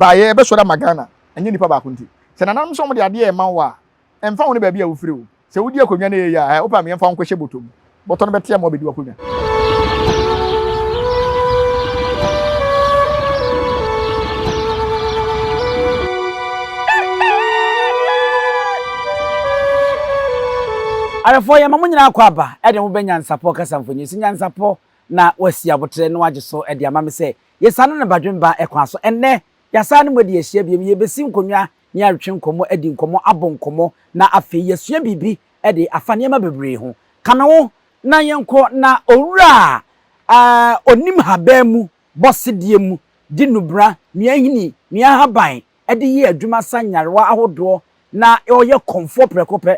Ba yɛbɛsɔre ama Ghana, ɛnyɛ nipa baako nti. Sɛ nananom sɛ wɔde adeɛ rema wo a, ɛmfa ho ne baabi a wofiri o. Sɛ wodi akonnwa na ɛyɛ yie a, ɛɛ, wopɛ a ma yɛmfa wo nkɔhyɛ bɔtɔ mu. Bɔtɔ no bɛte ama woabɛdi w'akonnwa. Ahwɛfoɔ yɛma mo nyinaa kɔ aba de mo bɛ Nyansapɔ kasa mfonyin so. Nyansapɔ na wasi aboterɛ na wagye so de ama me sɛ yɛsane no badwemba kwan so. Ɛnnɛ yɛasan ne mo adi ahyia biom, yɛrebɛsi nkonnwa ne yɛaretwe nkɔmmɔ, adi nkɔmmɔ, abɔ nkɔmmɔ na afei yɛasua biribi de afa nneɛma bebree ho. Ka me ho na yɛnkɔ na owura a ɔnim haban mu bɔ sedeɛ mu, di nnubena, nnua nhini, nnua ahaban de yɛ adwuma sa nyarewa ahodoɔ na ɔyɛ kɔmfoɔ prɛko pɛ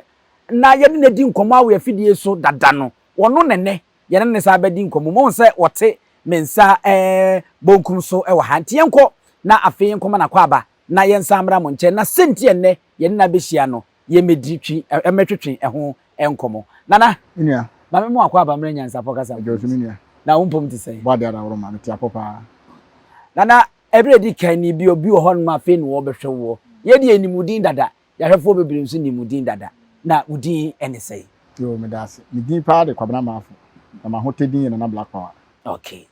na yɛne no adi nkɔmmɔ wɔ afidie so dada no, ɔno na ɛnnɛ yɛne no san bɛdi nkɔmmɔ. Moahu sɛ ɔte me nsa bonkum so wɔ ha. Nti yɛnkɔ na afei yɛnkɔma no akwaaba na yɛnsan mmra mo nkyɛn. Na sɛnti a ɛnnɛ yɛne no abɛhyia no, yɛmmɛdi twi, mmɛtwetwe ɛho nkɔmmɔ. Nana, Me nua. ma me mo akwaaba mmra Nyansapɔ kasa Ɛgya osu me nua. Na wo mpom te sɛn? Bɔ adeɛ adaworoma, mete apɔ paa. Nana, ɛberɛ a ɛdi kan ni bi obi wɔ hɔnom a afei na wɔrebɛhwɛ woɔ. Yɛn deɛ yɛnim wo din dada, Yɛahwɛfoɔ bebree nso nim wo din dada. Na wo din ne sɛn? Yoo, meda ase. Me din paa de Kwabena Marfo, na m'ahotɛ din yɛ Nana Black Power. Okay.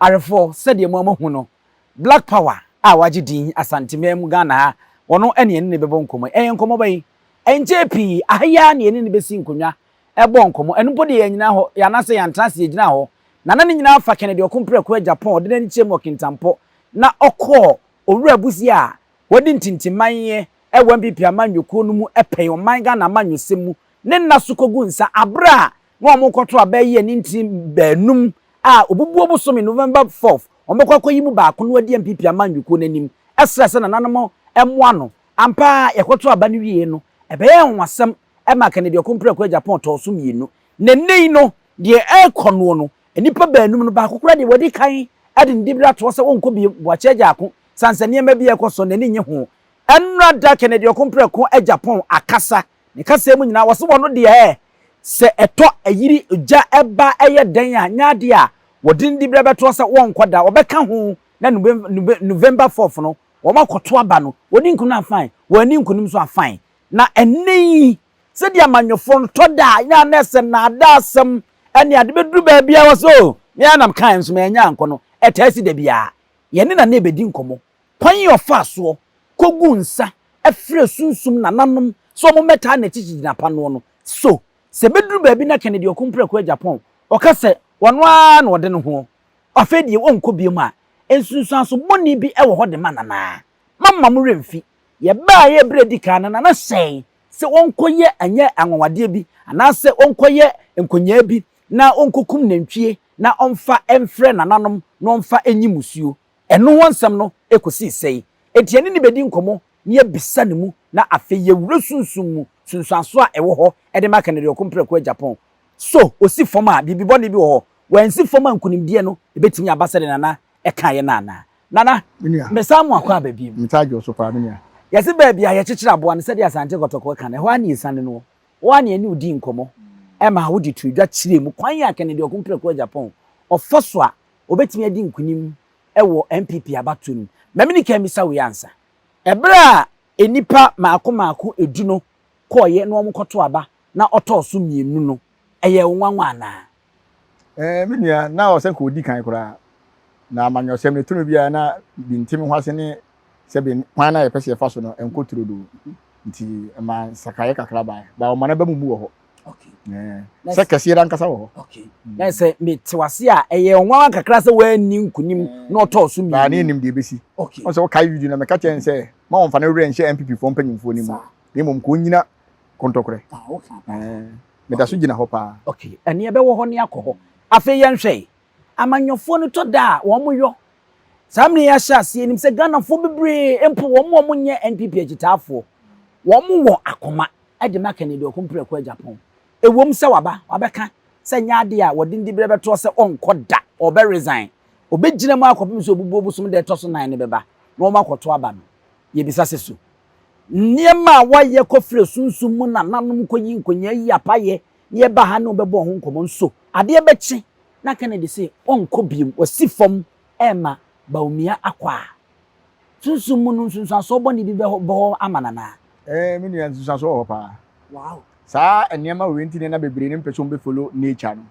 Ahwɛfoɔ, sɛdeɛ mo ara moahu no, Black Power a wagye din Asanteman mu Ghana ha, ɔno ne yɛne no bɛbɔ nkɔmmɔ yi. Ɛyɛ nkɔmmɔ bɛn? Ɛnkyɛɛ pii, aha yi ara na yɛne no bɛsi nkonnwa bɔɔ nkɔmmɔ. Ɛno mpo deɛ yɛannyina hɔ, anaasɛ yɛantena ase, yɛgyinaa hɔ. Na na ne nyinaa fa Kennedy Ɔko Mprɛko Agyapong, ɔde n'ani kyerɛɛ mu wɔ Kintampo, na ɔkɔɔ Owura Busia a Wɔde ntintimanyɛ wɔ NPP amanyɔkuo no mu pɛn ɔman Ghana amanyɔsɛm mu ne nna so kɔgu nsa aberɛ a na wɔrekɔto aba ayi ani ntini baanum a Obubuo bosome, November 4th, wɔbɛkɔ akɔyi mu baako na wadi NPP amanyɔkuo no anim srɛ sɛ nananom mmoa no. Ampa ara yɛkɔtoo aba no wieeɛ no, ɛbɛyɛɛ anwanwasɛm maa Kennedy Ɔko Mprɛko Agyapong tɔɔ so mmienu. Na nnɛ yi no, deɛ ɛrekɔ noɔ no, nnipa baanum no baako koraa deɛ wadi kan de ne dibere atoɔ sɛ ɔnkɔ bio, Boakye Agyarko, Sane sɛ nneɛma bi a ɛrekɔ so no n'ani nnye ho. Ɛnnora da Kennedy Ɔko Mprɛko Agyapong akasa. Ne kasa mu nyinaa ɔse wɔno deɛ sɛ ɛtɔ ayiri gya ba ɛyɛ dɛn a nyɛ adeɛ a wɔde ne diberɛ bɛtoɔ sɛ wɔnkɔ da. Wɔbɛka ho na November fourth no wɔn akɔto aba no. Wɔdi nkunim a fine, wɔanni nkunim nso a fine. Na ɛnnɛ yi sɛdeɛ amanyɔfoɔ no tɔ da a nyɛ a na ɛsɛ nnaadaasɛm ne ade bɛduru baabi a wɔse oh me ara na mekaeɛ nso mannya ankɔ no ɛtaa si da biara. Yɛne Nana rebɛdi nkɔmmɔ. Kwan a ɔfaa soɔ kɔguu nsa frɛɛ sunsum nananom sɛ wɔmmɛtaa n'akyi kyigyinapa noɔ no, so sɛ ɛbɛduru baabi na Kennedy Ɔko Mprɛko Agyapong ɔka sɛ ɔno ara na ɔde ne ho, afei deɛ ɔnkɔ biom a, nsunsuanso bɔne bi wɔ hɔ de ma Nana? Mamma mo werɛ mfi, yɛbaeɛ berɛ a ɛdi kan no, Nana hyɛe sɛ ɔnkɔyɛ anyɛ anwanwadeɛ bi anaasɛ ɔnkɔyɛ nkonyaa bi na ɔnkɔkum nantwie na ɔmfa mfrɛ nananom na ɔmfa nyi mmusuo. Ɛno ho nsɛm no kɔsii sɛe. Enti yɛne no bɛdi nkɔmmɔ na yɛabisa ne mu na afei yɛawura sunsum mu sunsuansoɔ a ɛwɔ hɔ de ma Kennedy Ɔko Mprɛko Agyapong. So ɔsi fam a biribi bɔne bi wɔ hɔ? Wansi fam a nkunimdie no bɛtumi aba sɛdeɛ Nana kaeɛ no anaa? Nana, Me nua. mesan mo akɔ aba bio. Metaa gye wo so paa, me nua. Yɛse baabi a yɛkyekyere aboa no, sɛdeɛ Asante Kɔtɔkɔ ka no, ɛhɔ ara na yɛsiane noɔ. Wo ara na yɛne wo dii nkɔmmɔ maa wode too dwa kyerɛɛ mu kwan a Kennedy Ɔko Mprɛko Agyapong ɔfa so a ɔbɛtumi adi nkunim wɔ NPP abatoɔ no mu. Ma menni kan mmisa wei ansa. Ɛberɛ a nnipa mmaako mmaako du no kɔeɛ na wɔkɔtoo aba na ɔtɔɔ so mmienu no, ɛyɛɛ wo nwanwa anaa? Ɛɛ, me nua, na ɔsɛ nka ɔdi kan koraa. Na amanyɔsɛm no, tumi biara na bi nte me ho ase ne sɛbe kwan no a yɛpɛ sɛ yɛfa so no nkɔ turodoo. Nti ɛma nsakraeɛ kakra baeɛ. Ba ɔma no ba mu mu wɔ hɔ. Okay. Ɛɛ, sɛ kɛseɛ no ankasa wɔ hɔ. Okay. Na sɛ mete wase a, ɛyɛ nwanwa kakra sɛ wanni nkunim na ɔtɔɔ so mmienu. Baa ne nim deɛ ɛbɛsi. Okay. Ɔn sɛ wokae video na meka kyerɛ no sɛ ma wɔmfa ne werɛ nhyɛ NPP foɔ mpanyimfoɔ no mu. Na mmom ka ɔnnyina kɔntɔkorɛ. Ah, okay. Ɛɛ, meda so gyina hɔ paa. Okay, ɛneɛ ɛbɛwɔ hɔ ne akɔ hɔ. Afei yɛnhwɛ, amanyɔfoɔ no tɔ da a wɔn yɔ. Saa mmerɛ yi ahyɛ aseɛ yɛnim sɛ Ghanafoɔ bebree mpo wɔn a wɔnyɛ NPP akyitaafoɔ, wɔn wɔ akoma de ma Kennedy Ɔko Mprɛko Agyapong. Ɛwom sɛ waba, wabɛka sɛ nyɛ adeɛ a wɔde ne diberɛ bɛtoɔ sɛ ɔnkɔ da, ɔbɛ resign. Ɔbɛgyina mu akɔpem sɛ obubuo bosom da ɛtɔ so nan no bɛba na wɔn akɔto aba no. Yɛbisa sɛ so nneɛma a wɔayɛ kɔfrɛ sunsum mu nananom kɔyi nkonyaa yi apayɛ na yɛba ha ne wo bɛbɔɔ ho nkɔmmɔ nso adeɛ bɛkye na Kennedy se ɔnkɔ biom, wasi fam rema Bawumia akɔ a, Sunsum mu no, nsunsuansoɔ bɔne bi bɛhɔ bɛhɔ ama no anaa? Ɛɛ, me nua, nsunsuansoɔ wɔ hɔ paa. Wow. Saa nneɛma wei nti na na bebree no mpɛ sɛ wɔbɛ follow nature no.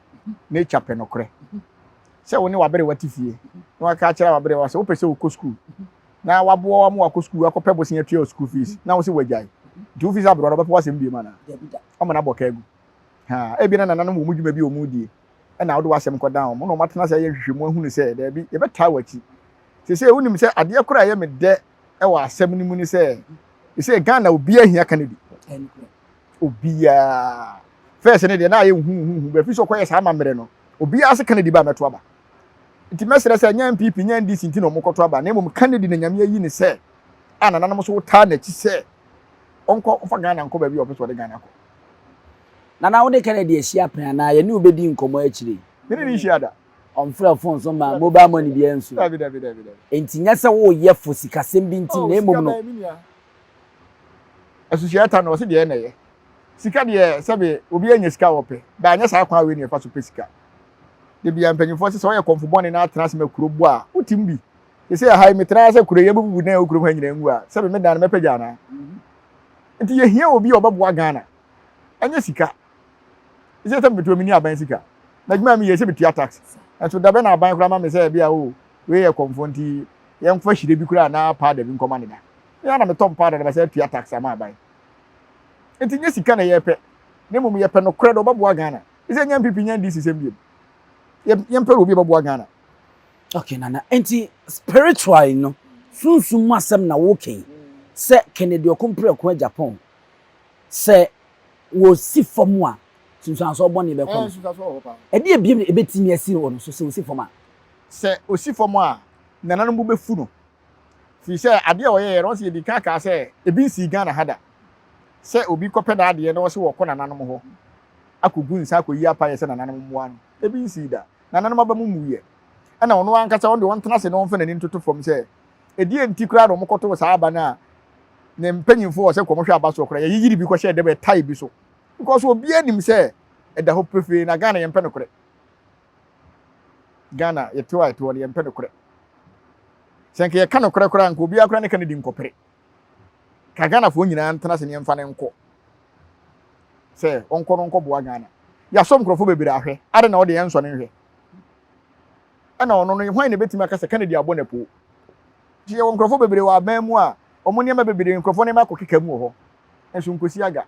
Nature pɛ nokorɛ. Sɛ wo ne w'aberewa te fie na waka akyerɛ w'aberewa sɛ wopɛ sɛ wokɔ sukuu na waboa wo ama wakɔ sukuu akɔpɛ bosea atua wo sukuu fees na wo sɛ wagyae. Nti wo fii sɛ aberewa no ɔbɛpɛ w'asɛm biom anaa? Dabi da. Ɔma no abɔ ka agu. Ha, ebia na nananom wɔ mu dwuma bi a wɔredie ɛna wode w'asɛm kɔdan wɔn na wɔatena ase ayɛ nhwehwɛmu ahunu sɛ daabi yɛbɛtaa w'akyi. Seesei wonim sɛ adeɛ koro a ɛyɛ me dɛ wɔ asɛm no mu ne sɛ seesei Ghana obiara hia Kennedy. Obiara. First ne deɛ na ayɛ huhuhu bɛfi sɛ ɔkɔyɛ saa amammerɛ no obiara se Kennedy ba mɛto aba. Nti mɛsrɛ sɛ nyɛ NPP nyɛ NDC nti na wɔkɔto aba na mmom Kennedy na Nyame ayi ne sɛ a nananom so wotaa n'akyi sɛ ɔnkɔ ɔfa Ghana nkɔ baabi a ɔpɛ sɛ ɔde Ghana kɔ. Nana wode Kennedy ahyia pɛn anaa yɛne wo bɛdi nkɔmmɔ akyire yi? Me ne no nhyia da. Ɔmfrɛ phone so mma mobile money biara nsu. Dabi dabi dabi dabi. Enti nyɛ sɛ woyɛ for sikasɛm bi nti Oh, na sika mmom no. bɛn me nua. Asusuɛ ta no ɔse deɛ na ɛyɛ. Sika deɛ sɛbe obi anya sika a ɔpɛ, but anyɛ saa kwan wei na yɛfa so pɛ sika. Da biara mpanyinfoɔ se sɛ woyɛ kɔmfo bɔne na atena ase ma kuro bɔ a, wotim bi. Sesei ɛha yi metra sɛ kuro yi yɛbɛbubu dan a ɛwɔ kurom ha nyinaa ngu a, sɛbe me dan no mɛpagya anaa? Nti yɛhia obi a ɔbɛboa Ghana, ɛnyɛ sika. Sɛ sɛ metu menni aban sika. Na adwuma a meyɛ sɛ metua tax. Nso da bɛn na aban koraa ma me sɛ bi a o wei yɛ kɔmfoɔ nti yɛmfa hyire bi koraa anaa powder bi nkɔma ne da. Me ara na metɔ powder na bɛsɛ atua tax ama aban. Nti nyɛ sika na yɛpɛ. Na mmom yɛpɛ nokorɛ de ɔbɛboa Ghana. Sɛ nyɛ NPP nyɛ NDC sɛm biom. Yɛmpɛ obi a ɔbɛboa Ghana. Okay Nana, nti spiritually no, sunsum mu asɛm na woka yi sɛ Kennedy Okompreko Agyapong sɛ wɔsi fam a, nsunsuansoɔ bɔne bɛkɔ no so. Ɛdeɛ bio na ɛbɛtumi asi wɔ no so sɛ ɔsi fam a? Sɛ ɔsi fam a, nananom bo bɛfu no. Firi sɛ adeɛ a ɔyɛeɛ no, wɔn sɛ yɛdii kan kaa sɛ ebi nsii Ghana ha da. Sɛ obi kɔpɛ n'adeɛ na ɔse ɔrekɔ nananom hɔ akɔgu nsa akɔyi apaeɛ sɛ nananom mmoa no, ebi nsii da. Nananom aba mu mmuiɛ. Ɛna ɔno ankasa ɔno deɛ ɔntena ase na ɔmfa n'ani ntoto fam sɛ ɛdeɛn nti koraa na wɔkɔtoo saa aba no a ne mpanyinfoɔ wɔ sɛ kɔmhwɛ aba soɔ koraa yɛyiyiri bi kɔhyɛ dɛm ɛtae bi so because obiara nim sɛ ɛda hɔ pefee na Ghana yɛmpɛ nokorɛ. Ghana yɛte hɔ a yɛte hɔ no yɛmpɛ nokorɛ. Sɛ nka yɛka nokorɛ koraa nka obiara koraa ne ka ne di nkɔpere. Ka Ghanafoɔ nyinaa ntena ase ne yɛmfa no nkɔ sɛ ɔnkɔ no nkɔboa Ghana. Yɛasɔ nkurɔfoɔ bebree ahwɛ ade na ɔde yɛn nsɔ ne nhwɛ. Ɛna ɔno no hwan na ebetumi aka sɛ Kennedy abɔ no apoo? Nti yɛwɔ nkurɔfoɔ bebree wɔ aban mu a wɔn nneɛma bebree nkurɔfoɔ nneɛma akɔ keka mu wɔ hɔ nso nkosi aga.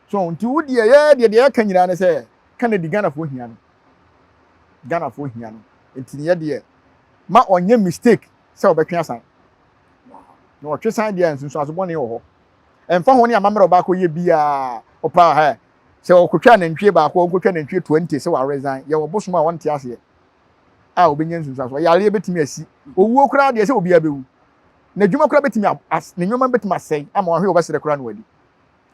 So nti wo deɛ yɛ deɛ deɛ yɛka nyinaa ne sɛ Kennedy Ghanafoɔ hia no. Ghanafoɔ hia no. Nti yɛ deɛ ma ɔnyɛ mistake sɛ ɔbɛtwe asan. Na ɔtwe san deɛ nsunsuanso bɔne wɔ hɔ. Ɛmfa ho ne amammerɛ ɔbaako yɛ biara ɔpaa ha Sɛ ɔkotwa nantwie baako a, ɔnkotwa nantwie 20 sɛ waresign. Yɛwɔ bosom a ɔnte aseɛ a ɔbɛnya nsunsuansoɔ. Yareɛ bɛtumi asi. Owuo koraa deɛ sɛ obiara bɛwu. N'adwuma koraa bɛtumi as ne nneɛma bɛtumi asɛe ama wahwɛ ɔbɛsrɛ koraa na wadi.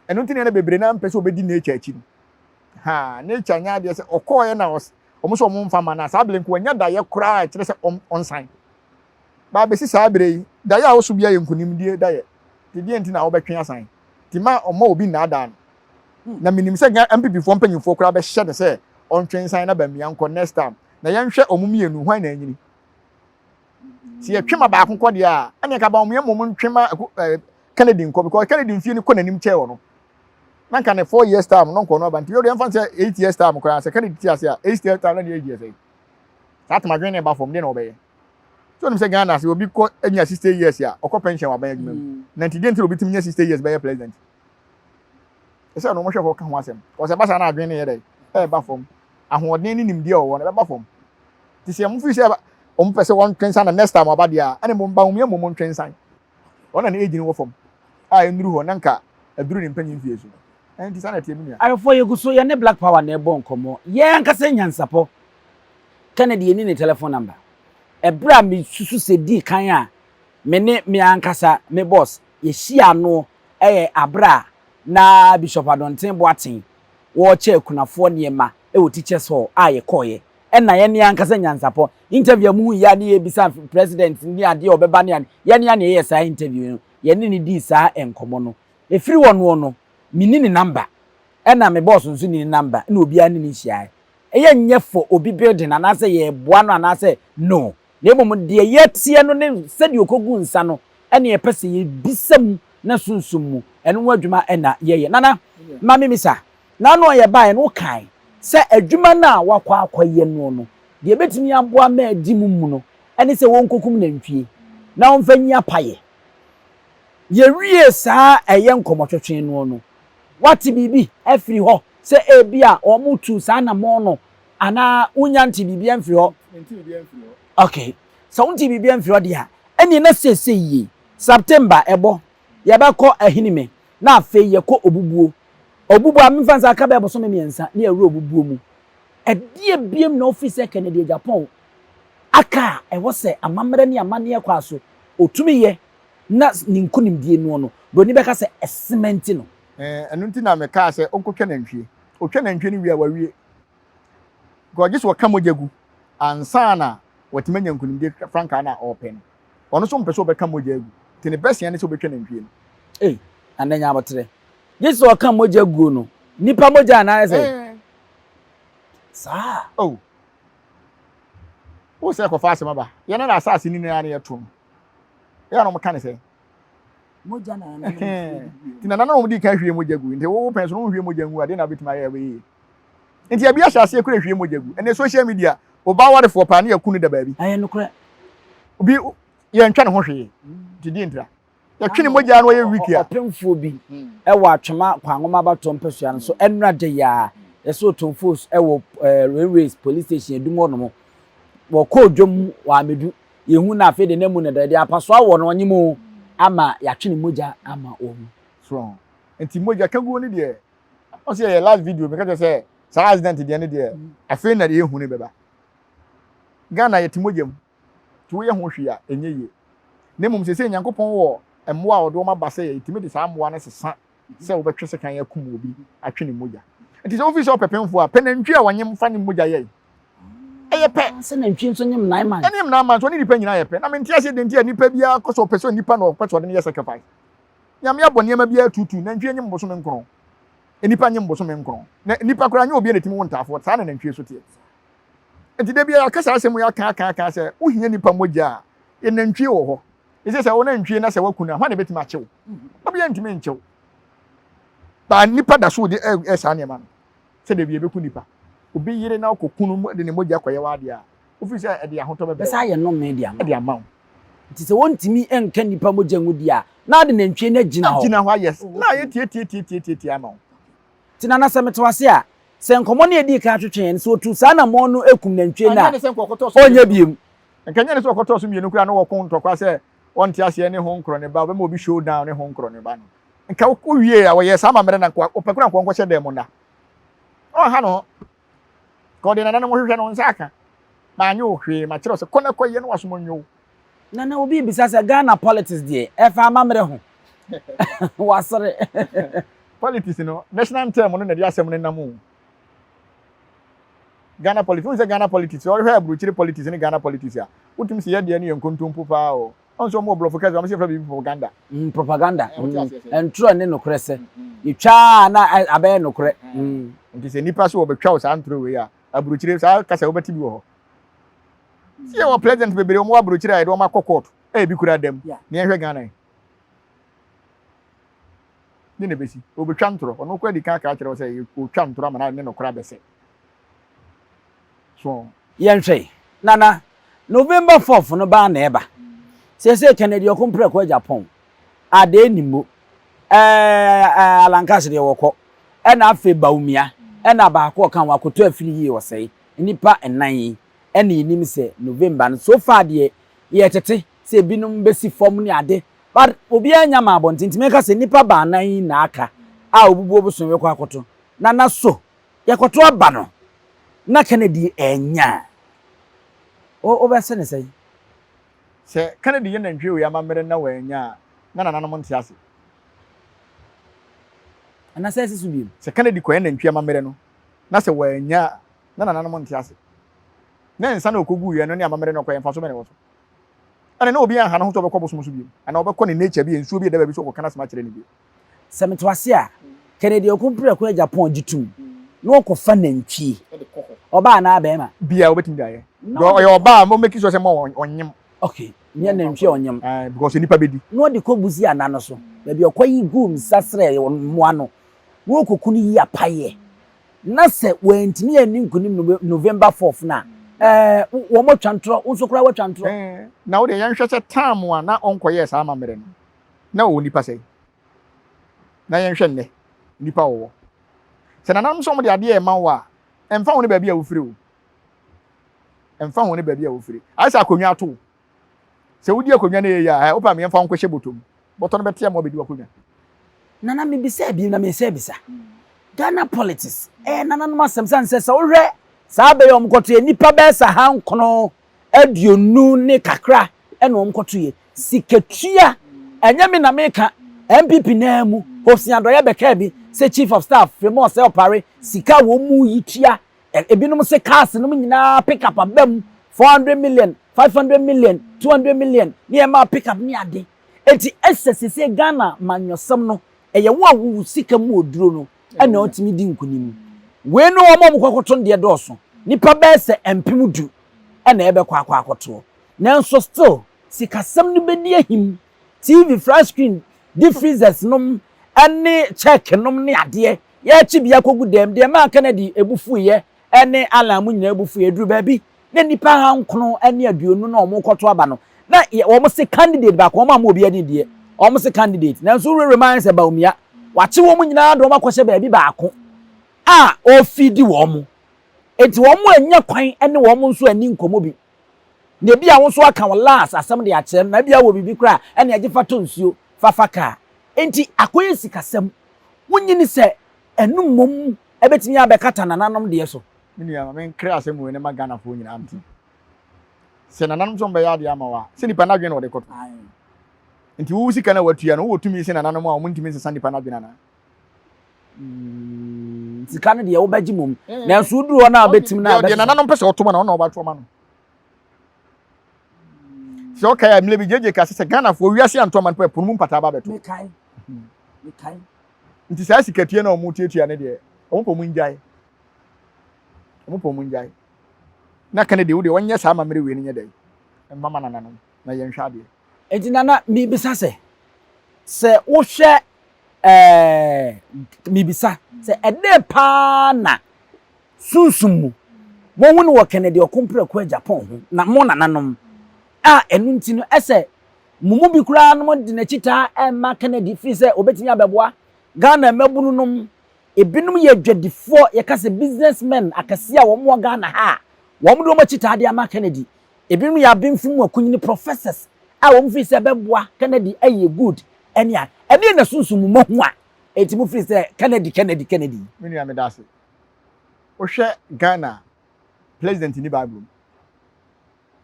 Ɛno nti na ɛna bebree naa mpɛ sɛ ɔbɛdi nature akyi no. Ha, nature nyɛ adeɛ sɛ ɔkɔɔɛ na ɔs wɔn sɛ wɔn mfa ma no a, saa bere nko wanya daeɛ koraa a ɛkyerɛ sɛ ɔnsan. Ba bɛsi saa bere yi, daeɛ a ɔso biara yɛ nkunimdie daeɛ. Nti deɛ nti na wobɛtwe asan? Nti ma ɔmma obi nnaadaa no. Na menim sɛ Ghana NPP foɔ mpanyinfoɔ koraa bɛhyɛ no sɛ ɔntwe nsan na Bawumia nkɔ next time. Na yɛnhwɛ wɔn mmienu hwan na anyini. Sɛ yɛtwe ma baako kɔ deɛ a, ɛnneɛ nka Bawumia mmom ntwe ma eh, Kennedy nkɔ because Kennedy mfie no kɔ n'anim kyɛɛ ɔno. Na nka ne 4 years time no nkɔ no aba nti yɛde yɛmfa sɛ 8 years time koraa sɛ Kennedy te ase a 8 years time na ne age yɛ sɛn. Saa temadwene ne ba fam deɛ na ɔbɛyɛ. So onim sɛ Ghana sɛ obi kɔ anya 60 years a ɔkɔ pension wɔ aban adwuma mu. Na nti deɛ nti na obi tumi nya 60 years bɛyɛ president. Ɛsɛ na wɔhwɛ hɔ ka ho asɛm. Ɔsɛ ɛba saa na adwene no yɛ dɛ ɛreba fam. Ahoɔden ne nimdeɛ a ɔwɔ no ɛbɛba fam. Nti sɛ wɔn firi sɛ wɔn pɛ sɛ wɔn twe nsan na next time aba deɛ a ɛna mmom Bawumia mmom ntwe nsan. Wɔn na ne age no wɔ fam a ɛnnuru hɔ na nka aduru ne mpanyin mfie so. Ɛnti saa na ɛteɛ me nua. Ayɔfoɔ yɛgu so yɛne Black Power na ɛbɔ nkɔmmɔ. Yɛn ankasa nyansapɔ. Kennedy yɛnni ne telephone number. Ɛberɛ a mesusu sɛ dii kan a me ne me ankasa me boss yɛhyia ano yɛ aberɛ a na Bishop Adonten Boateng wɔrekyɛ akunafoɔ nneɛma wɔ Teachers Hall a yɛkɔeɛ. Ɛna yɛne ankasa nyansapɔ interview a muhu yɛ a ne yɛbisa president ne adeɛ a ɔbɛba ne ade, yɛne a na yɛyɛ saa interview no, yɛne no dii saa nkɔmmɔ no. Ɛfiri hɔ noɔ no, menni ne number, ɛna me boss nso nni ne number, ɛna obiara ne no nhyiaeɛ. Ɛyɛ nyɛ for obi building anaasɛ yɛreboa no anaasɛ no. Na mmom deɛ yɛteɛ no ne sɛdeɛ ɔkɔgu nsa no ɛne yɛpɛ sɛ yɛbisa mu na sunsum mu. Ɛno ho adwuma na yɛyɛ. Nana, ma memmisa, N'ano a yɛbaeɛ no wokae sɛ adwuma no a wakɔ akɔyɛ noɔ no, deɛ ɛbɛtumi aboa ma adi mu mu no ne sɛ wɔnkɔkum nantwie na wɔmfa nyi apaeɛ. Yɛwiee saa ɛyɛ nkɔmmɔtwetwe noɔ no, woate biribi afiri hɔ sɛ ebia wɔtuu saa anammɔn no anaa wonnya ntee biribiara mfiri hɔ? Mentee biribiara mfiri hɔ. Okay. Sɛ wontee biribiara mfiri hɔ deɛ a, ɛnneɛ na seesei yie, September ɛbɔ, yɛbɛkɔ Ahinime na afei yɛkɔ Obubuo. Obubuo a memfa nsa aka bɛyɛ bosome mmiɛnsa ne awura obubuo mu. Ɛdeɛ biom na wofiri sɛ Kennedy Agyapong aka a ɛwɔ sɛ amammerɛ ne amanneɛ kwan so ɔtumi yɛ na ne nkonimdie noɔ no, buroni bɛka sɛ ɛsemɛnti no. Ɛno nti na mekaa sɛ ɔnkɔtwa nantwie. Ɔtwa nantwie no wie a, wawie. Because gye sɛ ɔka mogya gu ansa na watumi anya nkonimdie frankaa no a ɔrepɛ no. Ɔno nso mpɛ sɛ ɔbɛka mogya agu. Nti ne bɛsea ne sɛ ɔbɛtwa nantwie no. Ei, Nana nya aboterɛ. Gye sɛ ɔka mogya guo no, nipa mogya anaa ayɛ sɛ? Ɛɛ. Saa. Oh. Wo sɛ kɔfa asɛm aba. Yɛn na asase ni nyinaa na yɛto no. Yɛn na wɔn ka ne sɛ. Mogya na nananom hwie gu. Nti na nananom di kan hwie mogya gu. Nti wo pɛn so no hwie mogya ngu ade na wobɛtumi ayɛ ɛbɛyɛ yie. Nti abi ahyɛ aseɛ kura hwie mogya gu. Ɛnɛ social media, ɔbaa warefoɔ paa ne yɛku no da baabi. Ɛyɛ nokorɛ. Obi yɛntwa ne ho hwee. Nti deɛ ntira. Yɛtwe ne mogya na ɔyɛ weak a. Ɔpemfoɔ bi wɔ Atwema Kwanwoma abatoɔ mpasua no so ɛnora da yi ara, yɛsɛ ɔtɔn wɔ Railways Police Station Adum hɔ nom. Wɔkɔɔ dwam wɔ Amedu, yɛhu no afei de na mu no da, yɛde apasoa wɔ no ɔnye mu ama yɛatwe ne mogya ama wɔn. So nti mogya ka guo no deɛ, ɔsɛ yɛyɛ last video meka kyerɛ sɛ saa accident deɛ no deɛ afei na deɛ yɛhu no bɛba. Ghana yɛte mogya mu. Nti woyɛ ho hwee a, ɛnyɛ yie. Na mmom seesei Nyankopɔn wɔ mmoa a ɔde wɔn aba sɛ yɛtumi de saa mmoa no sesa sɛ wobɛtwe sekan akum obi atwe ne mogya. Nti sɛ wofi sɛ ɔpɛ pemfoɔ a, pɛ nantwie a wɔnyem fa ne mogya yɛe. Ɛyɛ pɛ. Sɛ nantwie nso nyem 9 months. Ɛnyem 9 months, ɔne nipa nyinaa yɛ pɛ. Na mente aseɛ deɛ nti a nipa biara kɔ sɛ ɔpɛ sɛ nipa na ɔpɛ sɛ ɔde no yɛ sacrifice. Nyame abɔ nneɛma biara tuutuu, nantwie nyem bosome 9, nnipa nyem bosome 9. Na nipa koraa nyɛ obiara na ɛtumi wo ntaafoɔ, saa na nantwie nso teɛ. Enti da biara yɛaka saa asɛm yi aka aka aka sɛ wohia nnipa mogya a, yɛ nantwie wɔ hɔ. Ɛsɛ sɛ wo nantwie na sɛ woaku no a, hwan na ɛbɛtumi akye wo? Obiara ntumi nkye wo. Baa nnipa da so de ɛ saa nneɛma no sɛ da bi yɛbɛku nnipa. Obi yere na ɔkɔku no de ne mogya kɔyɛ w'adeɛ a, wofiri sɛ ɛde ahotɔ bɛbrɛ Bɛsa ayɛ nnome de ama de ama wo. Nti sɛ wɔntumi nka nnipa mogya ngu deɛ a, na ade nantwie no agyina hɔ. Agyina hɔ ayɛ na ayɛ tiatiatiatiatia ama wo. Nti Nana sɛ mete wo ase a, sɛ nkɔmmɔ no a yɛdii kan twetweeɛ no, sɛ ɔtuu saa anammɔn no kum nantwie no a, Anyɛ ne sɛ nka ɔkɔtɔɔ so ɔnyɛ mmienu. biom. Nka ɛnyɛ ne sɛ ɔkɔtɔɔ so mmienu koraa na wɔko ntɔkwa sɛ ɔnte aseɛ ne ho nkorɔ ne ba, ɔbɛma obi show down ne ho nkorɔ ne ba no. Nka wowie a wɔyɛɛ saa amammerɛ na nka ɔpɛ koraa nka ɔnkɔhyɛ dan mu nna. Ɔnha ne ho. Nka ɔde nananom hwehwɛ no, wo nsa aka. Manyɛ wo hwee, makyerɛ wo sɛ kɔ na kɔyɛ na w'asom nnwo wo. Nana obi rebisa sɛ Ghana politics deɛ ɛfa amammerɛ ho? Wasere. Politics no, national term no na ɛde asɛm no nam o. Ghana politics, wohu sɛ Ghana politics, ɔhwɛ aburokyire politics ne Ghana politics a, wotumi sɛ yɛ deɛ no yɛ nkontompo paa o. Ɔn sɛ ɔmo wɔ borɔfo kasa, ɔmo sɛ yɛfrɛ biribi propaganda. Propaganda, ntorɔ ne nokorɛ sɛ, yɛtwa a na abɛyɛ nokorɛ. Nti sɛ nnipa so wɔbɛtwa wo saa ntorɔ wei a, aburokyire saa kasa wobɛte bi wɔ hɔ. Sɛ yɛwɔ president bebree wɔn wɔ aburokyire a yɛde wɔn akɔ court a ebi kura dɛm. Na yɛnhwɛ Ghana yi. Ne na ebesi. Obetwa ntorɔ. Ɔno kora di kan aka akyerɛ wo sɛ otwa ntorɔ ama na ne nokora abɛsɛ. So. Yɛnhwɛ. Nana, November 4th no baa na ɛba. Seesei Kennedy ɔko mprɛko agya pɔn. Adee ni mo. Ɛɛ Alankas deɛ wɔkɔ. Ɛna afei Bawumia. Ɛna baako ɔka ho akoto afiri yie ɔsɛe. Nnipa nnan yi ɛna yɛnim sɛ November no so far deɛ yɛtete sɛ ebinom bɛsi fam ne ade but obiara nnya maa abɔnten nti mɛka sɛ nnipa baanan yi na aka a obubuo bosom bɛkɔ akɔto na na so yɛkɔto aba no na Kennedy annya a wobɛse ne sɛn? Sɛ Kennedy yɛ nantwie wei amammerɛ na wannya a na nananom nte ase. Anasɛ ɛsi so biom? Sɛ Kennedy kɔyɛ nantwie amammerɛ no na sɛ wannya a na nananom nte ase. Na nsa na ɔkɔguiɛ no ne amammerɛ no ɔkɔyɛ mfaso bɛn na ɛwɔ so? Ɛne na obiara nha ne ho sɛ ɔbɛkɔ bosom so bio, anaa ɔbɛkɔ ne nature bi a nsuo bi a ɛda baabi sɛ ɔkɔka n'asɛm akyerɛ no bio. Sɛ mete ase a, Kennedy Okumpreko Agyapong gye tom na ɔkɔfa nantwie, ɔbaa anaa barima. Biara wobɛtumi de ayɛ. Ɔyɛ ɔbaa a mo make sure sɛ mo ɔnyem. Okay, nyɛ nantwi a ɔnyem. Eh, because nipa bɛdi. Na ɔde kɔ busi ana no so. Baabi ɔkɔ yi guu nsa srɛ mmoa no. Na ɔkɔku no yi apaeɛ. Na sɛ wɔantumi anni nkunim November 4th no a, eh, wɔn atwa ntorɔ, wo nso koraa woatwa ntorɔ. Eh, na wo deɛ yɛnhwɛ sɛ time a na ɔnkɔyɛɛ saa amammerɛ no, na ɔwɔ nipa sɛn? Na yɛnhwɛ nnɛ, nipa ɔwɔ. Sɛ nananom sɛ wɔde adeɛ rema wo a, ɛmfa ho ne baabi a wofiri o. Ɛmfa ho ne baabi a wofiri. Ayɛ sɛ akonnwa ato wo. Sɛ wodi akonnwa no yie a, wopɛ a yɛmfa wo nkɔhyɛ bɔtɔ mu. Bɔtɔ no bɛte ama woabɛdi w'akonnwa. Nana mebisaa bio na mesan bisa. Ghana politics ɛyɛ nananom asɛm sane sɛ sɛ wohwɛ saa bɛ yi a wɔkɔtoeɛ nnipa bɛyɛ sɛ ahankono aduonu ne kakra ɛna wɔkɔtoeɛ. Sikatua ɛnyɛ me na meka NPP naa mu Hobson Adɔeɛ bɛkaa bi sɛ Chief of Staff Fremont Sɛ Ɔpare sika a wɔn mu yi tua Ebinom se cars nom nyinaa pick up aba mu 400 million, 500 million, 200 million ne yɛmaa pick up ne ade. Enti ɛsɛ sesei Ghana manyɔsɛm no ɛyɛ wo a wo sika mu oduro no ɛna ɔtumi di nkunim. Wei no wɔn a wɔkɔkoto no deɛ dɔɔso. Nipa bɛyɛ sɛ 10,000 ɛna ɛbɛkɔ akɔ akɔtoɔ. Nanso still sikasɛm no bɛdi ahim. TV, flat screen, deep freezers nom ɛne check nom ne adeɛ. Yɛrekye bi akɔgu dɛm, deɛ ɛmaa Kennedy bo fuiɛ ne Allan mo nyinaa bo fuiɛ, ɛduru baabi na nnipa ahankono ne aduonu na wɔrekɔto aba no, na wɔn se candidate baako, wɔn amma obiara din deɛ, wɔn se candidate, nanso wurawura mu ayɛ sɛ Bawumia, wakye wɔn nyinaa de wɔn akɔhyɛ baabi baako a ɔrefeedi wɔn, enti wɔn annya kwan ne wɔn nso anni nkɔmmɔ bi. Na ebi a wo nso aka wo last asɛm de akyerɛ no, na ebi a wɔ biribi koraa a, ɛne agye fa tɔ nsuo, fa fa kaa. Enti akɔyɛ sikasɛm. Wonnye nni sɛ ɛno mmom bɛtumi abɛkata nananom deɛ so? Me nua, ma menkra asɛm wei na ma Ghanafoɔ nyinaa nte. Sɛ nananom sɛ wɔbɛyɛ adeɛ ama wo a, sɛ nipa no adwene na wɔde kɔto. Nti wo sika no a watua no, wowɔ tumi sɛ nananom a wɔntumi nsesa nipa no adwene anaa? Mm, sika no deɛ wobɛgye mmom. Nanso woduru hɔ no a wobɛtumi no a Deɛ nananom pɛ sɛ ɔto ma no, ɔno na wɔbɛto ama no. Sɛ ɔkae a, mmerɛ bi gyegye ka sɛ sɛ Ghanafoɔ wiase anto ama no pɛ, pono mu mpataa ba bɛto. Mekae. Mekae. Nti saa sikatua no a wɔtuatua no deɛ, wɔn pɛ wɔn ngyae. Wɔn pɛ wɔn ngyae. Na Kennedy wo deɛ wɔnyɛ saa amammerɛ wei no nyɛ dɛn? Mma ma nananom na yɛnhwɛ adeɛ. Nti Nana, mebisa sɛ, sɛ wohwɛ ɛɛ, mebisa sɛ ɛdɛn paa na sunsum mu mohu no wɔ Kennedy Ɔko Mprako Agyapong ho na mo nananom a ɛno nti no ɛsɛ Mo mu bi koraa nom de n'akyi taa ɛmma Kennedy firi sɛ ɔbɛtumi abɛboa Ghana mmabunu nom. Ebinom yɛ adwadifoɔ, yɛka sɛ business men akɛseɛ a wɔn wɔ Ghana ha a wɔn de wɔn akyi taa de ama Kennedy. Ebinom yɛ abenfo mu akunyini, professors, a wɔn firi sɛ ɛbɛboa Kennedy ayɛ good ɛne a. Ɛdeɛn na sunsum mu moahu a enti mo firi sɛ Kennedy, Kennedy, Kennedy? Me nua medase. Wohwɛ Ghana a, president nni Bible mu.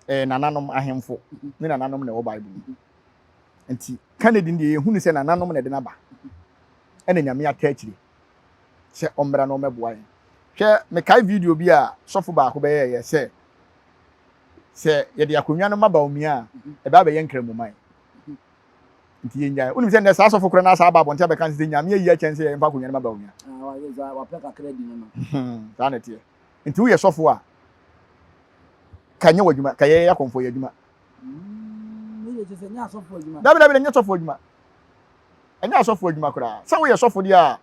Ɛyɛ nananom, ahemfo ne nananom na ɛwɔ Bible mu. Nti Kennedy deɛ yɛhunu sɛ nananom na ɛde no aba. Ɛna Nyame ata akyire sɛ ɔmmra na ɔmmɛboa yɛn. Hwɛ, mekae video bi a sɔfo baako bɛyɛeɛ sɛ sɛ yɛde akonnwa no ma Bawumia a, ɛbɛ abɛyɛ nkramoman. Nti yɛnnyae. Wonim sɛ nnɛ saa sɔfo korɔ no asa aba abɔnten abɛka sɛ Nyame ayi akyɛn sɛ yɛmfa akonnwa no ma Bawumia. Wapɛ kakra di no no. Saa na ɛteɛ. Nti woyɛ sɔfo a, ka nyɛ w'adwuma, ka yɛyɛ akɔmfoɔ yɛ adwuma. Dabi dabi, ɛnyɛ sɔfo adwuma. Ɛnyɛ asɔfo adwuma koraa. Sɛ woyɛ sɔfo deɛ a,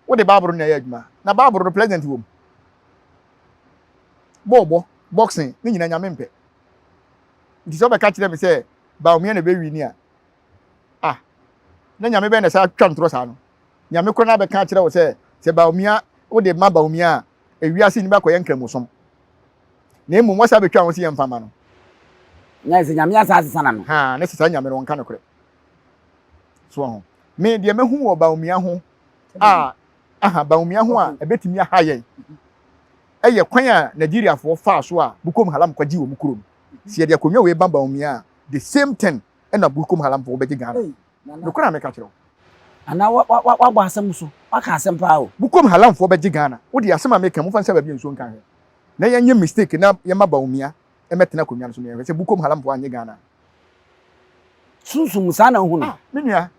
wode Bible no na ɛyɛ adwuma. Na Bible no president wɔ mu. Bɔɔlbɔ, boxing, ne nyinaa Nyame mpɛ. Nti sɛ wobɛka kyerɛ me sɛ Bawumia na ɛbɛwini a, ah, na Nyame bɛn na ɛsɛ atwa ntorɔ saa no? Nyame korɔ no abɛka akyerɛ wo sɛ sɛ Bawumia, wode ma Bawumia a, ewiase nni bɛkɔyɛ nkramosom. Na mmom wɔsan betwaa ho sɛ yɛmfa mma no. Na sɛ Nyame asan asesa n'ano. Haa, ne sɛ saa Nyame no ɔnka nokorɛ. So wahu? Me, deɛ mahu wɔ Bawumia ho a, aha, Bawumia ho a ɛbɛtumi aha yɛn, ɛyɛ kwan a Nigeriafoɔ faa so a Bukom Halam kɔgyee wɔn kuro no. Sɛ yɛde akonnwa wei ba Bawumia a, the same thing ɛna Bukom Halamfoɔ bɛgye Ghana. Nokorɛ a meka kyerɛ wo. Anaa wa wa wa wabɔ asɛm so. Waka asɛm paa o. Bukom Halamfoɔ bɛgye Ghana. Wo deɛ asɛm a meka yi, momfa nhyɛ baabi a nsuo nka nhwɛ. Na yɛnyɛ mistake na yɛma Bawumia mmɛtena akonnwa no so na yɛnhwɛ sɛ Bukom Halamfoɔ annye Ghana a. Sunsum mu, saa na wohu no? Ah, me nua,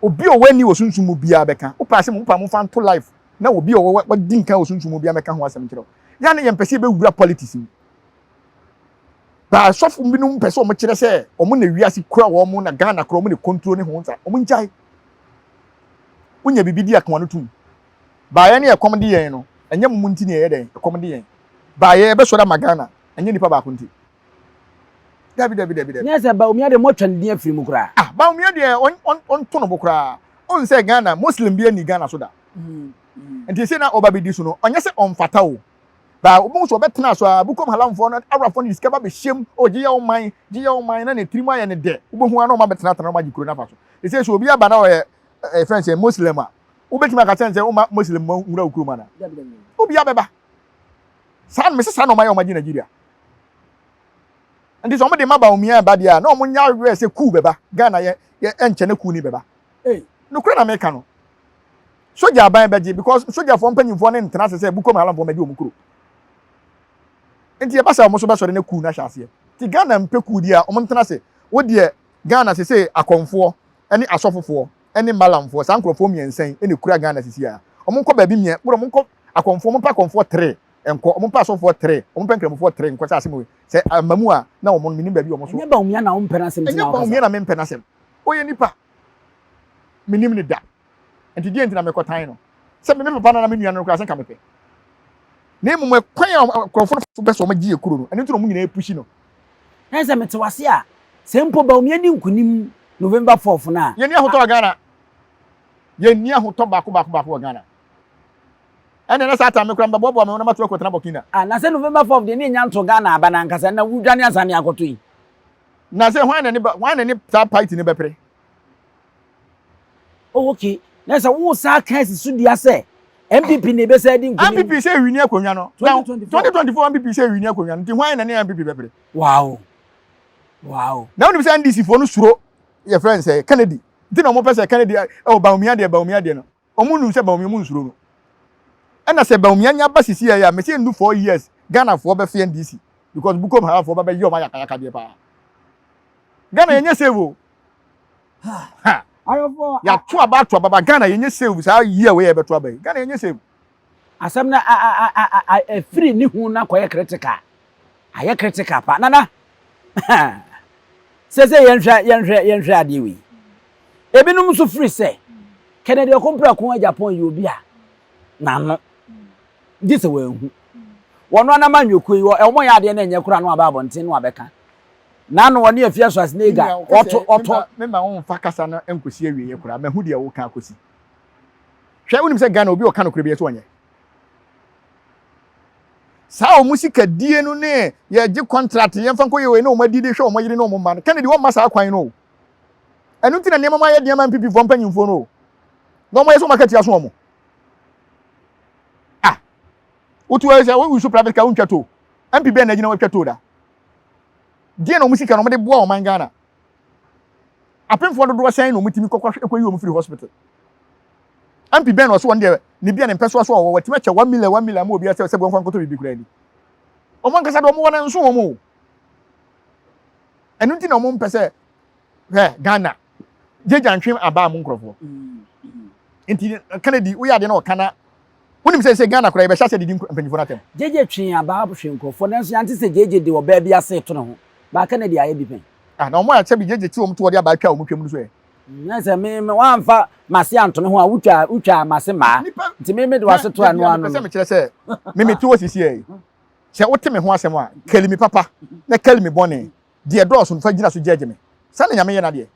obi a ɔwɔ ani wɔ sunsum mu biara bɛka. Wopɛ asɛm a, wopɛ a momfa nto live na obi a ɔwɔ wadi nkan wɔ sunsum mu biara mmɛka ho asɛm nkyerɛ wo. Yɛ a na yɛmpɛ sɛ yɛbɛwura politics mu. Ba asɔfo binom pɛ sɛ wɔn kyerɛ sɛ wɔn na wiase kura wɔn na Ghana kura wɔn na control ne ho nsa. Wɔn ngyae. Wonya biribi di akoa no tum. Ba yɛn ne ɛkɔm de yɛn no, ɛnyɛ mo nti na ɛyɛ dɛn, ɛkɔm de yɛn. Ba yɛ yɛbɛsɔre ama Ghana, ɛnyɛ nipa baako nti. Dabi dabi dabi dabi. Nyɛ sɛ Bawumia deɛ moatwa ne din afiri mu koraa. Ah Bawumia deɛ ɔnto no bo koraa. Wohu sɛ Ghana, Muslim biara nni Ghana so da. Nti seesei na ɔba bɛdi so no, ɔnyɛ sɛ ɔmfata o. Ba wobɛhu sɛ ɔbɛtena so ara, Bukom Halamfoɔ no, Arabfoɔ no de sika ba bɛhyɛ mu, oh gye yɛ wo man, gye yɛ wo man, na ne tirim ayɛ no dɛ. Wobɛhu ara na wɔn abɛtenatena na wɔagye kuro no afa so. Seesei sɛ obi aba na ɔyɛ yɛfrɛ no sɛ Muslim a, wobɛtumi aka kyerɛ no sɛ womma Muslim mma nwura wo kurom anaa? Obiara bɛba. Saa mese saa na wɔayɛ wɔn agye Nigeria. Nti sɛ wɔn de ma Bawumia ba deɛ a na wɔn nyɛ aware sɛ coup bɛba Ghana yɛ yɛ ɛnkyɛ na coup ni bɛba. Nokorɛ na meka no. Sogya aban bɛgye because sogyafoɔ mpanyinfoɔ ne ntena ase sɛ Bukom Halamfoɔ mɛgye wɔn kuro. Nti ɛba sɛ wɔn so bɛsɔre na coup no ahyɛ aseɛ. Nti Ghana mpɛ coup deɛ a wɔn ntena ase. Wo deɛ Ghana sese akɔmfoɔ ne asɔfofoɔ ne malamfoɔ saa nkorɔfoɔ mmiɛnsa yi na ekura Ghana sisi a. Wɔn nkɔ baabi mmiɛ wɔn nkɔ akɔmfoɔ wɔn mpɛ akɔmfoɔ tere nkɔ wɔn mpɛ asɔfoɔ tere wɔn mpɛ nkramofoɔ tere nkɔ sɛ asɛm wei sɛ ama mu a na wɔn menim baabi wɔn so. Ɛnyɛ Bawumia na wompɛ n'asɛm nti na Ɛnyɛ wokasa. Bawumia na mempɛ n'asɛm. Ɔyɛ nipa. Menim no da. Nti deɛ nti na mekɔtan no? Sɛ me me papa no na me nua no koraa sɛ nka mepɛ. Na mmom ɛkwan a nkurɔfoɔ no so pɛ sɛ wɔgye yɛ kuro no, ɛno nti na wɔn nyinaa pushi no. Na sɛ mete wase a, sɛ mpo Bawumia di nkunim November 4th no a. Yɛnni ahotɔ wɔ Ghana. Yɛnni ahotɔ baako baako baako wɔ Ghana. Ɛnna na saa time no koraa mebɛboaboa me ho na matu akɔtena Burkina. Ah, na sɛ November 4th deɛ ne yɛnya nto Ghana aba no ankasa na wodwane ansa ne akɔto yi. Na sɛ hwan na ne hwan na ne saa party no bɛpere? Oh, okay. Na sɛ wo saa ka asi so dua sɛ NPP na ebɛsa adi nkunim. NPP sɛ ewini akonnwa no. 2024. 2024 NPP sɛ ewini akonnwa no. Nti hwan na ne NPP bɛpere? Wow. Wow. Na wonim sɛ NDC foɔ no suro yɛfrɛ no sɛ Kennedy. Nti na wɔn pɛ sɛ Kennedy ɛwɔ Bawumia deɛ Bawumia deɛ no. Wɔn nim sɛ Bawumia wɔn nsuro no. Ɛna sɛ Bawumia nya ba sisi yɛ a mesi ndu 4 years Ghana foɔ bɛfe NDC because Bukom Hara foɔ bɛbɛyɛ wɔn ayakayaka deɛ paa. Ghana yɛnyɛ save o. Ha. Yɛato aba ato aba ba Ghana yɛnyɛ save saa year wei yɛbɛto aba yi. Ghana yɛnyɛ save. Asɛm no ɛfiri ne hu no akɔyɛ critical. Ayɛ critical pa. Nana, sɛ sɛ yɛnhwɛ yɛnhwɛ yɛnhwɛ adeɛ wei. Ebinom nso firi sɛ Kennedy Ɔkomprako Agyapong yɛ obi a n'ano gye sɛ wɔanhu. Wɔn anamanyɔkuo yi, wɔn yɛ adeɛ no ɛnyɛ koraa no aba abɔnten no abɛka. N'ano ɔne Afia Schwarzenegger ɔto ɔto. Me ma wo nfa kasa no nkosi awieɛ koraa, mahu deɛ woka akosi. Hwɛ, wonim sɛ Ghana obi ɔka nokorɛ bi ɛsɛ ɔnyɛ. Saa wɔn sika die no ne yɛgye contract yɛmfa nkɔ yɛ wei na wɔn adi de hwɛ wɔn yere ne wɔn mma no. Kennedy wɔmma saa kwan no o. Ɛno nti na nneɛma mu ayɛ den ama NPP foɔ mpanyinfoɔ no o. Na wɔn ayɛ sɛ wɔn akatua so wɔn. Ah, wotu ayɛ sɛ wɔn use private car wontwa toll. MP bɛn na agyina wɔatwa toll da. Deɛ na wɔn sika na wɔde boa ɔman Ghana. Apemfoɔ dodoɔ sɛn na wɔtumi kɔkɔ kɔyi wɔn firi hospital. MP bɛn na ɔso wɔn deɛ ne bia ne mpɛsoa so a ɔwɔ wɔtumi akyɛ 1 million 1 million ama obi asɛ sɛ wɔn nkɔtɔ biribi koraa ni. Wɔn ankasa deɛ wɔn wɔ no nso wɔn o. Ɛno nti na wɔn mpɛ sɛ hwɛ Ghana gyegya ntwe abaa mu nkurɔfoɔ. Nti Kennedy woyɛ adeɛ na ɔka na wonim sɛ sɛ Ghana koraa yɛbɛhyɛ aseɛ didi mpanyinfoɔ no atɛm. Gyegye twee abaa hwe nkurɔfoɔ nanso yɛante sɛ gyegye de ɔbaa bi ase reto ne ho. Baa Kennedy ayɛ bi pɛn. Ah, na wɔn a sɛbi gyegye te wɔn to wɔde abaa twa wɔn twam no so ɛ. Nyɛ sɛ me me woamfa m'ase anto me ho a wotwa wotwaa m'ase mmaa. Nti me mede w'ase to ano ano no. Mepɛ sɛ mekyerɛ sɛ me mete hɔ sisi yi. Sɛ wote me ho asɛm a, kali me papa na kali me bɔne. Deɛ ɛdɔɔso no fa gyina so gyɛɛgye me. Saa na Nyame yɛ n'adeɛ.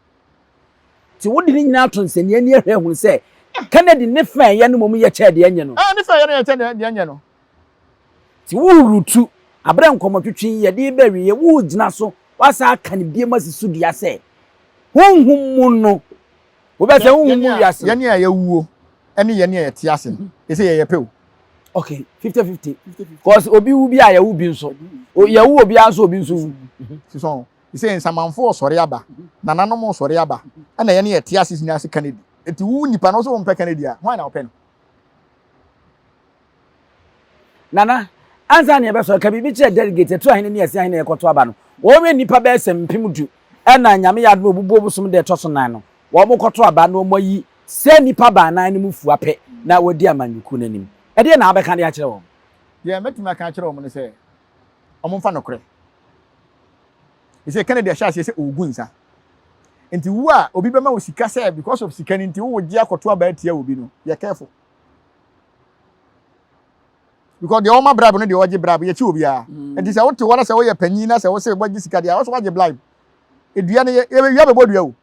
Nti wode ne nyinaa to nsania ani ahwɛ ahunu sɛ Kennedy ne fɛ ɛyɛ no mmom yɛ kyɛɛ deɛ ɛnyɛ no. Ɛɛ ne fɛ ɛyɛ no yɛ kyɛ deɛ ɛnyɛ no. Nti woretu aberɛ nkɔmmɔtwetwe yi yɛde reba awieɛ woregyina so woasan aka no biom asi so dua sɛ honhom mu no wobɛsɛ honhom mu wiase no. Yɛne a yɛawuo ne yɛne a yɛte ase no ɛsɛ yɛyɛ pɛ o. Okay, 50-50. Cause obi wu bi a yɛwu bi nso. Yɛwu obiara nso obi nso wu. Sisɔn. Sɛ nsamanfoɔ resɔre aba, nananom resɔre aba, ɛna yɛne yɛte ase nyinaa se Kennedy. Eti wo nipa no wo se wompɛ Kennedy a, hwan na wopɛ no? Nana, ansa na yɛbɛsɔre, ka biribi kyerɛ delegate, ɛtu ahene ne ɛse ahene a yɛkɔto aba no. Wɔn yɛ nnipa bɛyɛ sɛ 10,000 ɛna Nyame yɛ adom a obubuo bosom da ɛtɔ so nan no, wɔn kɔto aba na wɔn ayi sɛ nnipa baanan no mu fua pɛ na wɔadi amanyɔkuo no anim. Ɛdeɛn na wobɛka de akyerɛ wɔn? Deɛ mɛtumi aka akyerɛ wɔn ne sɛ, wɔmfa nokorɛ. Ɛsɛ Kennedy ahyɛ aseɛ sɛ ɔregu nsa. Nti wo a obi bɛma wo sika sɛ because of sika no nti wowɔ gye akɔto aba atia obi no, yɛ careful. Because deɛ ɔma bribe no deɛ ɔgye bribe yɛkyi obiara. Nti sɛ wote hɔ na sɛ woyɛ panyin na sɛ wose wagye sika deɛ a, wo wagye bribe. Edua no yɛ yɛbɛwia bɛbɔ dua o.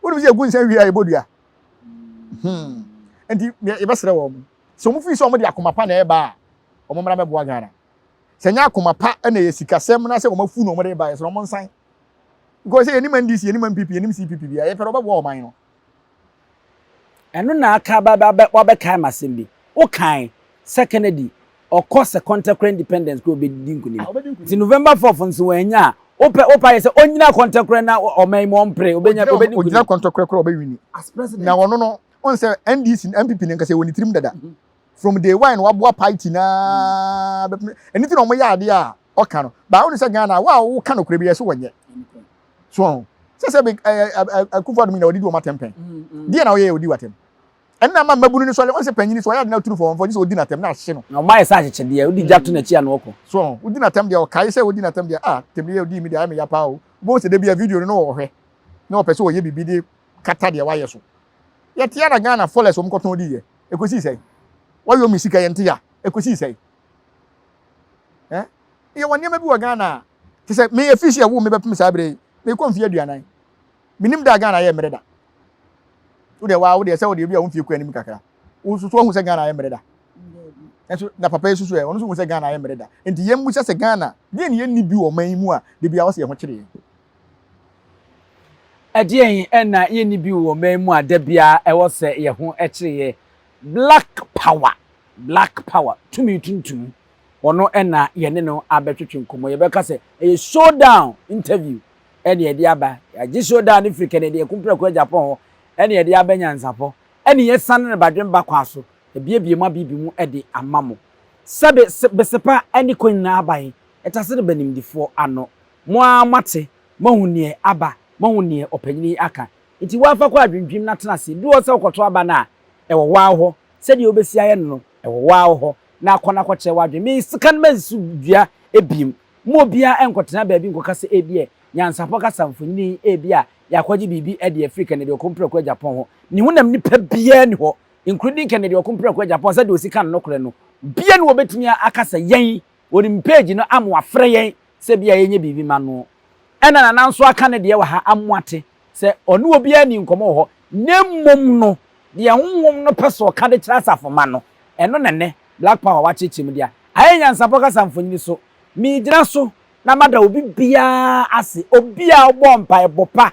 Wonim sɛ yɛgu nsa wie a yɛbɔ dua. Hmm. Nti yɛbɛsrɛ wɔn. Sɛ wɔn firi sɛ wɔn de akoma pa na ɛreba a, wɔn mmra bɛboa Ghana. Sɛ nyɛ akoma pa na ɛyɛ sikasɛm na sɛ wɔn afu na wɔn de ba yɛsrɛ wɔn nsan. Because sɛ yɛnim NDC, yɛnim NPP, yɛnim CPP bia, yɛpɛ dɛ wɔbɛboa ɔman no. Ɛno na aka aba abɛ wabɛkae m'asɛm bi. Wokae sɛ Kennedy ɔkɔ sɛ kɔntɛkorɛ independence kora ɔbɛdi nkunim. Nti November 4th nso wannya a, wopɛ wopɛ ayɛ sɛ ɔnnyina kɔntɛkorɛ na ɔman yi mu ɔmpere, ɔbɛnya ɔbɛdi nkunim. Ɔgyina kɔntɛkorɛ kora ɔbɛwini. Na ɔno no, ɔn sɛ NDC, NPP no nkasa ɛwɔ ne tirim dada. From day one waboa party naa bɛpem ɛno ti na wɔn yɛ adeɛ a ɔka no baa wɔn sɛ Ghana wo a woka no korɛ bi yɛ so wɔnyɛ so ɔho sɛ sɛ ɛɛ Akufo Addo nyina wɔde di wɔn atɛm pɛn deɛ na ɔyɛ yɛ ɔdi wɔatɛm ɛno na ama mmabunu no sɔre wɔn sɛ panyin so ɔyɛ ade na oturu fɔ wɔn fɔ gye sɛ ɔdi n'atɛm na ahye no. Na wɔn ayɛ sɛ akyekyedeɛ wodi gya to n'akyi a na ɔkɔ. So ɔho wodi n'atɛm deɛ ɔkae sɛ wodi n'atɛm deɛ ah tɛm deɛ ɔdi mi deɛ ayɛ mi ya paa o wobɛhu sɛ da bi a video no na ɔhwɛ na ɔpɛ sɛ ɔyɛ biribi de kata deɛ wayɛ so yɛte ara Ghana fɔlɛs wɔn kɔtɔn di yɛ. Ɛkɔsii sɛn? Wɔyɔ me sika yɛnte ya. Ɛkɔsii sɛn? Eh? Yɛwɔ nneɛma bi wɔ Ghana a, te sɛ me ɛfiri sɛ yɛwoo me bɛpem saa berɛ yi, mekɔ mfeɛ aduanan. Menim da a Ghana ayɛ mmerɛ da. Wo deɛ waa wo deɛ sɛ wo deɛ bi a wo mfeɛ kɔ anim kakra. Wo nso so wahu sɛ Ghana ayɛ mmerɛ da. Nso na papa yi susu ɛ, ɔno nso hu sɛ Ghana ayɛ mmerɛ da. Nti yɛmmusa sɛ Ghana, deɛ ne yɛnni bi wɔ ɔman yi mu a, da biara wɔsɛ yɛn ho kyere yɛn. Ɛdeɛn na yɛnni bi wɔ ɔman mu a da biara ɛwɔ sɛ yɛn ho kyere yɛn? Black power, black power, tumi tuntum, ɔno na yɛne no abɛtwetwe nkɔmmɔ. Yɛbɛka sɛ ɛyɛ showdown interview ɛna yɛde aba. Yɛagye showdown no firi Kennedy Akumpreko Agyapong hɔ ɛna yɛde aba Nyansapɔ ɛna yɛsane no Badwemba kwan so abiebie mu abibi mu de ama mo. Sɛbe besepa ne kɔ nyinaa aban ɛtase no banimdifoɔ ano. Mo ara moate, moahu neɛ aba, moahu neɛ ɔpanyini yi aka. Nti wo ara fa kɔ adwendwenem na tena ase. Ɛduru hɔ sɛ wokɔto aba no a, ɛwɔ wo ara hɔ. Sɛdeɛ wobɛsi ayɛ no no, ɛwɔ wo ara hɔ. Na kɔ na kɔkyerɛ w'adwene. Me sika no mansi dua biom. Mo obiara nkɔtena baabi nkɔka sɛ ebia nyansapɔ kasa mfonini yi ebia yɛakɔgye biribi de afiri Kennedy Okompreko Agyapong hɔ. Ne honam nipa biara nni hɔ, including Kennedy Okompreko Agyapong, sɛdeɛ ɔsi ka no nokorɛ no, obiara nni hɔ a ɔbɛtumi aka sɛ yɛn, wɔnim page no ama wɔafrɛ yɛn sɛ bia yɛnyɛ biribi ma no. Ɛna Nana nso aka ne deɛ wɔ ha amoate sɛ ɔne obiara nni nkɔmmɔ wɔ hɔ na mmom no deɛ honhom no pɛ sɛ ɔka de kyerɛ asafomma no, ɛno na nnɛ Black Power wakyekyɛ mu de ayɛ nyansapɔ kasa mfonini so. Megyina so na mada obi biara ase, obi a ɔbɔɔ mpaebɔ pa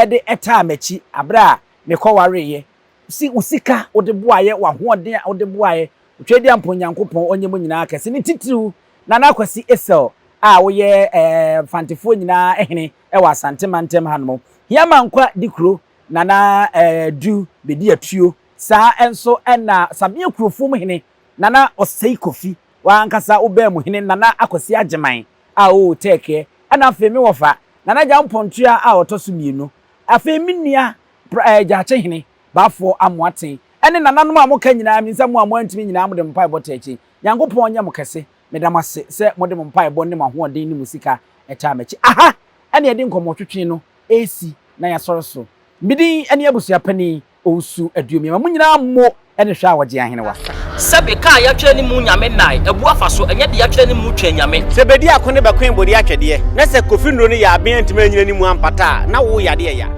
de taa m'akyi berɛ a mekɔwareeɛ Si wo sika wode boaeɛ, w'ahoɔden a wode boaeɛ, Otwedeampɔn Nyankopɔn ɔnyɛ mo nyinaa kɛse, ne titiriw Nana Kwasi Essel a woyɛ Mfantefoɔ nyinaa hene wɔ Asante mantam hanom, Hiamankwa Dikuro, Nana Du Bedi Atuo, saa nso na Sabea Kurofom hene Nana Osei Kofi, w'ankasa wo baa mu hene Nana Akwasi Agyeman a ɔwɔ Otɛɛkeɛ, ɛna afei me wɔfa Nana Gyampɔntua a ɔtɔ so mmienu, afei me nua Pra ɛɛ Gyaakye-hene, Baafoɔ Amoaten, ɛne nananom a moka nyinaa, menim sɛ mo a moantumi nyinaa mode mo mpaebɔ taa akyi. Nyankopɔn nyɛ mo kɛse. Meda mo ase sɛ mode mo mpaebɔ ne mo ahoɔden ne mo sika taa m'akyi. Aha ne yɛde nkɔmmɔtwetwe no resi na yɛasɔre so. Me din ne Abusua Panin Owusu Aduomiama. Mo nyinaa mo ne hwɛ a wɔgye ahenewa. Sɛbe ka a yɛatwerɛ ne mu Nyame nnae abu afa so, ɛnyɛ de yɛatwerɛ ne mu twɛn Nyame. Sɛ bedi ako ne bɛkoe bode atwɛdeɛ, na sɛ Kofi nnuro no yɛ aben antumi anyina ne mu ampata a, na wo yadeɛ ya.